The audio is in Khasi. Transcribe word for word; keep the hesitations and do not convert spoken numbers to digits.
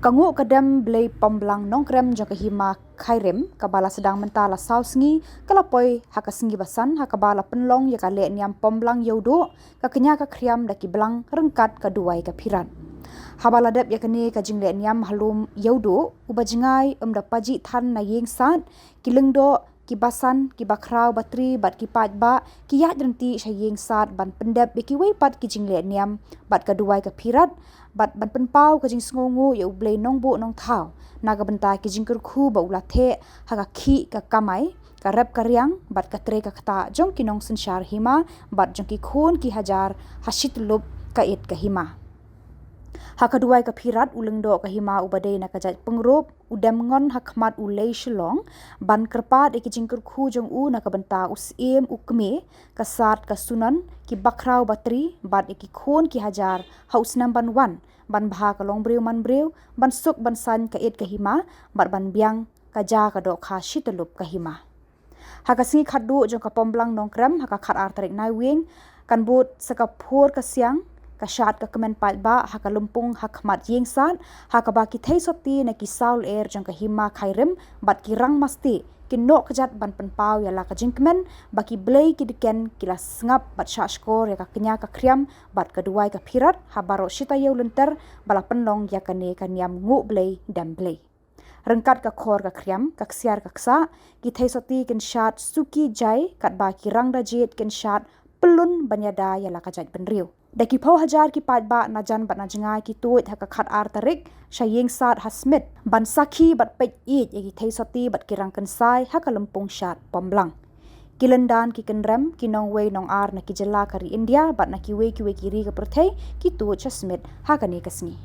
Ka nguh ka dem blei Pomblang Nongkrem jong ka Hima Khyrim, kaba la sdang mynta la saw sngi, ka la poi ha ka sngi ba san, ha kaba la pynlong ïa ka lehniam Pomblang Ïewduh, ka kñia ka khriam da ki blang ryngkat ka duwai ka phirat. Haba la dep ïa kane ka jinglehniam ha lum Ïewduh, uba jngai um da pajih than na ïing sad, ki lyngdoh, ki basan, ki bakhraw batri, bad ki paidbah, ki ïaid ryntih sha ïing sad ban pyndep ïa kiwei pat ki jinglehniam, bad ka duwai ka phirat, bad ban pynpaw ka jingsngewnguh ïa U Blei Nongbuh Nongthaw, na ka bynta ki jingkyrkhu ba u la theh, ha ka khih ka kamai, ka rep ka riang, bad ka trei ka ktah jong ki nongsynshar hima, bad jong ki khun ki hajar, ha shityllup ka it ka hima. Ha ka duwai ka phirat u lyngdoh ka hima uba dei na ka jait Pyngrope, u dem ngon ha khmat u Lei Shillong, ban kyrpad ïa ki jingkyrkhu jong u na ka bynta u syiem u kmie, ka sad ka sunon, ki bakhraw batri, bad ïa ki khun ki hajar, ha u snem ban wan, ban bha ka longbriew manbriew, ban suk ban saiñ ka it ka hima, bad ban biang ka ja ka dohkha shityllup ka hima. Ha ka sngi khatduh jong ka Pomblang Nongkrem, ha ka khatar tarik Naiwieng, kan bud sa ka phur ka siang, ka shad ka kmen paidbah, ha ka lympung ha khmat ïing sad, ha kaba ki theisotti na ki saw lyer jong ka Hima Khyrim, bad ki rang masti, kin noh kjat ban pynpaw ïa la ka jingkmen, ba ki blei ki dken ki la sngap bad shahshkor ïa ka kñia ka khriam, bad ka duwai ka phirat, ha baroh shi taïew lynter, ba la pynlong ïa kane ka niam nguh blei dem blei. Ryngkat ka khor ka khriam, ka ksiar ka ksah, ki theisotti kin shad suki jai, katba ki rang da jied kin shad pyllun ban ïada ïa la ka jaitbynriew. Da ki phew hajar ki paidbah na jan bad na jngai ki tuid ha ka khatar tarik, sha ïing sad ha Smit, ban sakhi bad peit ïeit ïa ki theisotti bad ki rang kynsai ha ka lympung shad Pomblang. Ki lyndan ki kynrem, ki nongwei nongar na ki jylla ka ri India, bad na kiwei kiwei ki ri ka pyrthei, ki tuid sha Smit ha kane ka sngi.